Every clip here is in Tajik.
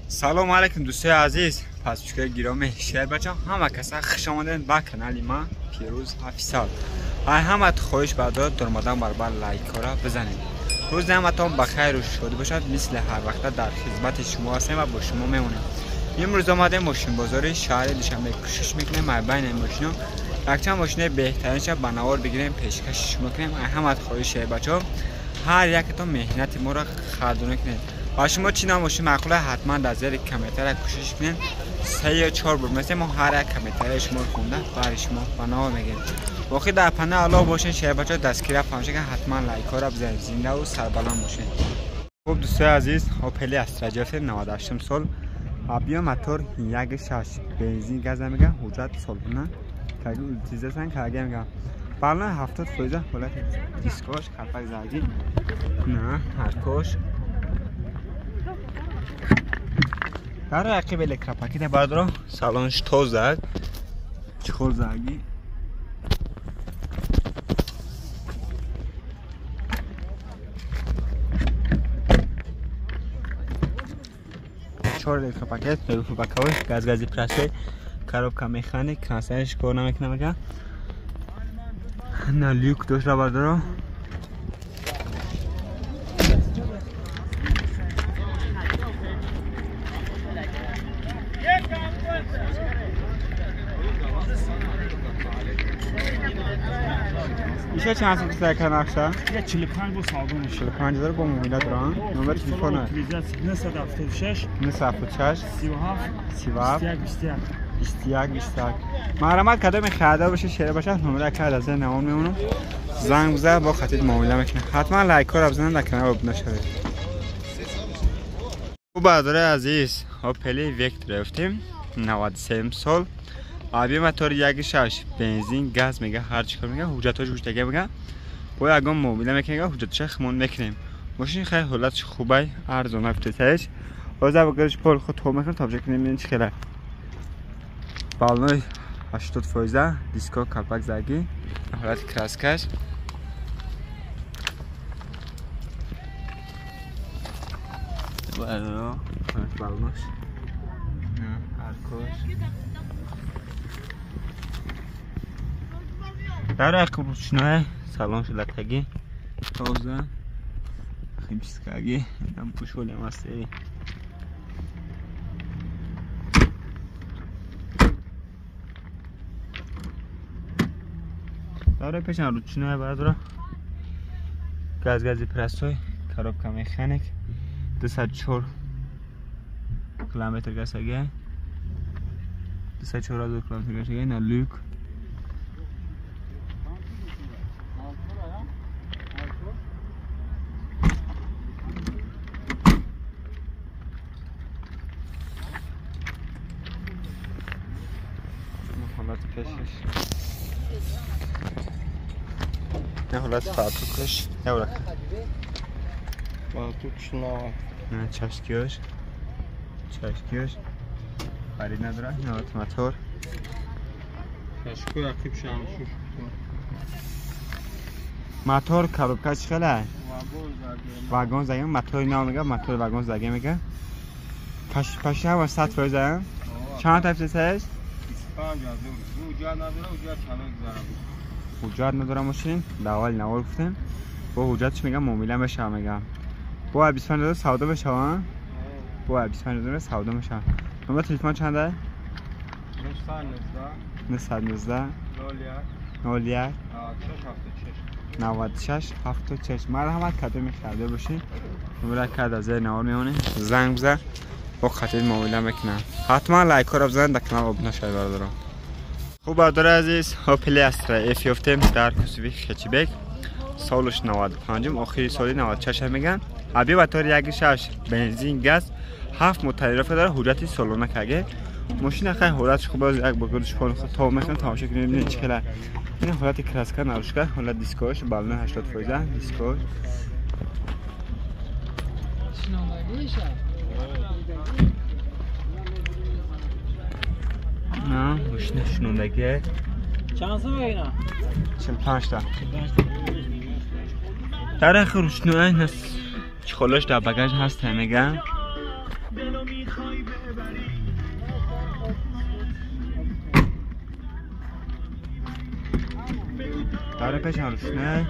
Салом алейкум дӯстои азиз, пасчукаи гироми шербачам, ҳама каса хуш омадед ба канали ман Фирӯз Офисал. Ай ҳамат хоҳиш бардор даромадан баробар лайкҳоро бизанед. Рӯзи ҳаматон ба хайру шодӣ бошад. Мисли ҳар вақта дар хизмати шумо ҳастем ва бо шумо мемонем. Имрӯз омадем мошинбозори шаҳри Душанбе. Кӯшиш мекунем ай байни мошино якчанд мошинаи беҳтаринша ба навор бигирем, пешкаши шумо кунем. Ай ҳамат хоҳиш шербачаҳо, ҳар якатон меҳнати моро қадрдонӣ кунед. Ба шумо чӣ навъ мошин маъқула, ҳатман дар зери комментария кӯшиш кунед. 3 ё 4 бор месем, мо ҳар як комментарияи шуморо хонда бари шумо ба навор мегирем. Боқӣ дар паноҳи Аллоҳ бошед. Шербачаҳо дастгирӣ фаромӯш накунед, ҳатман лайкҳоро бизанед. Зиндаву сарбаланд бошед. Хуб дӯстои азиз, Опели Астра ҷафтем 98 сол. Объем мотор 1.6, бензин газ намеган, ҳуҷҷат солона каги утилизатсия каги меган. Балон 70% ҳолати дискош, калпак заргӣ, на ҳаркош. Дар рақиб электропакет бардоро, салонш тоза, чиқор заргӣ. Чор электропакет, боковой, газ-гази простой, коробка механик, красаеш кор намекунам меган. На люк дошта бардоро. ایشه چند سال سر کن نقشه؟ 45 با سودا میشه. 45 هزار با موبایل دارن. نمبر تلفن 976 976 37 37 21 21 21. مرحمت کدام خریدار باشه شیر باشه نمره کرد از نمون میمونم. زنگ بزن با خطیت معامله میکنه. حتما لایک ها رو بزنن، در کانال ابونه شوید. خب برادرای عزیز، اپل وکتور رفتیم 93 сол. Объем мотор 1.6, бензин газ мега, ҳар чӣ кор мега, ҳуҷҷатҳош гӯштага мега. Бо ягон муомила мекунем, ҳуҷҷатша химон мекунем. Мошин хеле ҳолатш хубай, арзона фтесаеш. Ҳозир багажш пол худ то мекунем, табҷа кунем ин чӣ хела. Балои 80%, диско калпак заргӣ, ҳолати краскаш. Балош. Аркош. Дар рақиб ручной салон шудатаги тоза химчисткаги там пушолем аст. Дар пешан ручной бардора газ-гази простой, коробка механик, 204 километр гасаги, 204 ҳазор километр гасаги, на люк. ҳолати пешаш, не ҳолати фартукаш, не урака фартукш на не чашкиёш, чашкиёш харид надора. Не ҳолати мотор, чашкиё рақиб шамшуш. Мотор коробка чӣ хела? Вагон заги, мотори нав мега, мотори вагон заги мега. Паши ҳама 100%. Чанд тафтисаш? ҳуҷҷат надора мошин, давали навор гуфтем. Бо ҳуҷҷатш мегам муомила мешава мегам. Бо 25 ҳазор савдо мешава? Бо 25 ҳазор савдо мешава. Номер телефон чанда? 919 01 96 76. Марҳамат кадоми харида бошед, номера кард аз зери навор мемонем, занг бизан, бо хатид муомила мекунам. Ҳатман лайкҳоро бизанед, дар канал обуна шавед бародарон. Хуб бародари азиз, Opel Astra F ёфтем дар кузови хэтчбек, солаш 95, охири соли 96 меган. Объем мотор 1.6, бензин газ, 7 мотор дора, ҳуҷҷати солона каге. Мошина хеле ҳолатш хуб аст, як бор гудш пол то мекунем, тамошо кунем бинем чӣ хела. Ин ҳолати краска нарушка, ҳолат дискош, балони 80% дискош. На, мошина шунондагӣ. Чанд сом мегина? 45 та. Дар охир ручной чхолош дар багаж ҳаст меган. داره پیش روشنه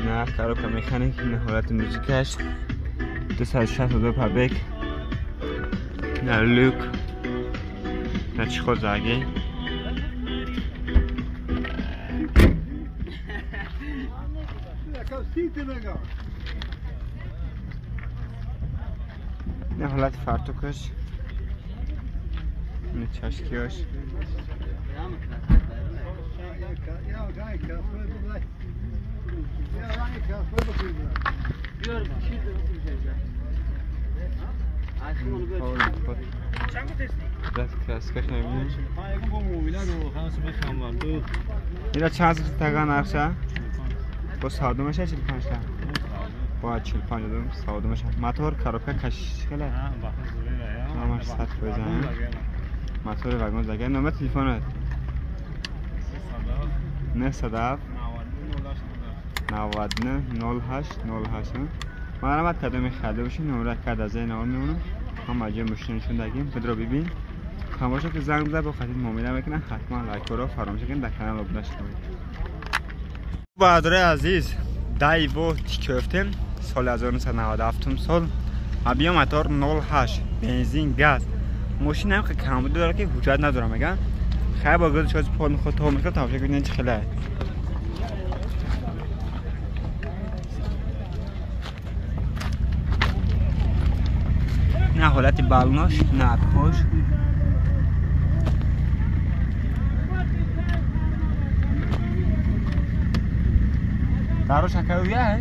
نه کاروکا مکانیک نه حالت موزیکش 262 پابک نه لوک نه چی خود زاگی نه حالت فرتوکش نه چشکیاش اینا چند تا نقشه با ساده میشه 45 تا با 45 دادم ساده میشه موتور کاروکا کشش کله همش 100 بزن موتور واگن زگه نمبر تلفن 907 99 08 08 مرحمت کدوم خریده باشین نمره کد از این نوار میمونم هم اجا ماشین نشون دادیم بدرو ببین خاموشه که زنگ بزن با خاطر معامله میکنن حتما لایک رو فراموش نکنید در کانال آبونه شوید. برادرای عزیز دایوو تیکفتیم سال 1997 سال ابیا موتور 08 بنزین گاز ماشین هم که کمبود داره که حجت نداره میگن خیلی با گاز چیز پول میخواد تو میخواد تماشا کنید چه خیلی نه حالت بالوناش نه عرقاش داروش حکاویه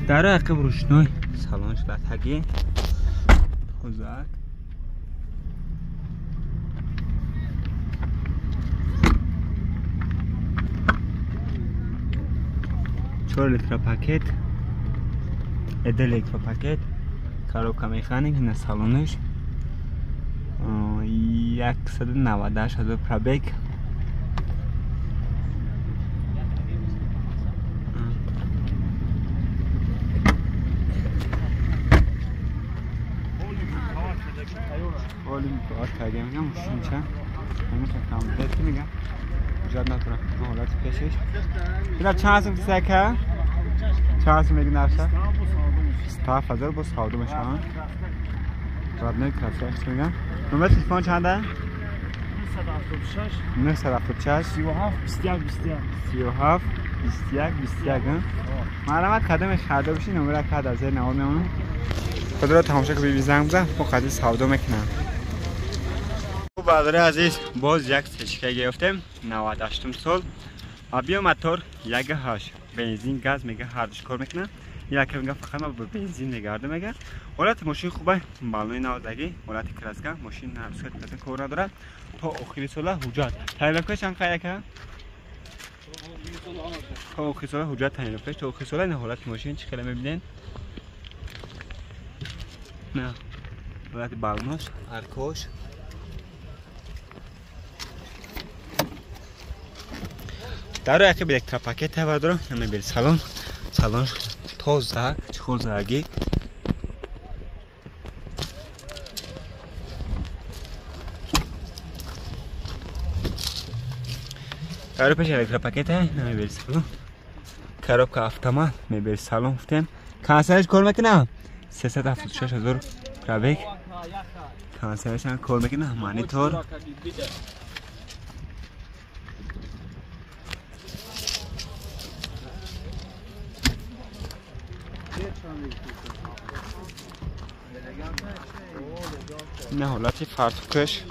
در عقب روشنای سالونش لطحگی خوزک چهار لیتر پاکت 2 لیتر پاکت коробка механик на салонаш 198 ҳазор пробег چند سکه؟ چند میگی نقشه؟ 27000 با ساده میشه ها؟ رادنه کافی میگم نمره تلفن چنده؟ 976 37 21 21 37 21 21 مرحمت کدوم خریده باشی نمره کد از نوار میمونم خود را تماشا که بیبی زنگ بزن با قضیه سودا میکنم. برادر عزیز باز یک سچکه گرفتیم 98 سال آبیا موتور 1.8 بنزین گاز میگه هر دوش کار میکنه یک میگه فقط ما با بنزین میگرده میگه حالت ماشین خوبه بالون نوزدگی حالت کراسکا ماشین هر صورت کار نداره تا آخر سال حجت تایلکش چند قیکه تا آخر سال حجت تایلکش تا آخر سال نه حالت ماشین چه خیلی میبینین نه حالت بالونش ارکوش در عقب электропакет ҳава мебел салон салон тоза чхозаги дар пеш электропакет мебел салон коробка автомат мебел салон гуфтем консерваш кор мекунам 376 ҳазор пробег консерваш ҳам кор мекунам монитор نه حالتی فرتوکش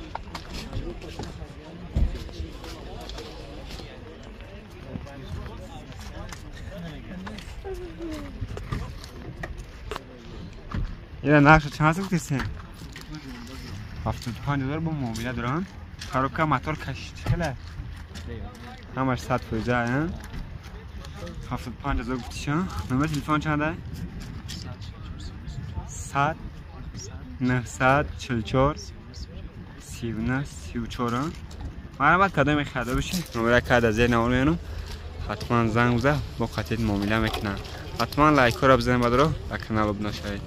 یه نقش چند سال کسیم 75 هزار با موبیله دارم коробка мотор کشید خیلی همش 100 فیزه 75 هزار گفتی شما نمبر تلفن چنده؟ 100 944 39 34. Марҳамат, кадоме харидор бошед, номера карда зер навор меёнам, ҳатман занг биза, бо қатъият муомила мекунам. Ҳатман лайкҳоро бизанед, бадро ба канал обуна шавед.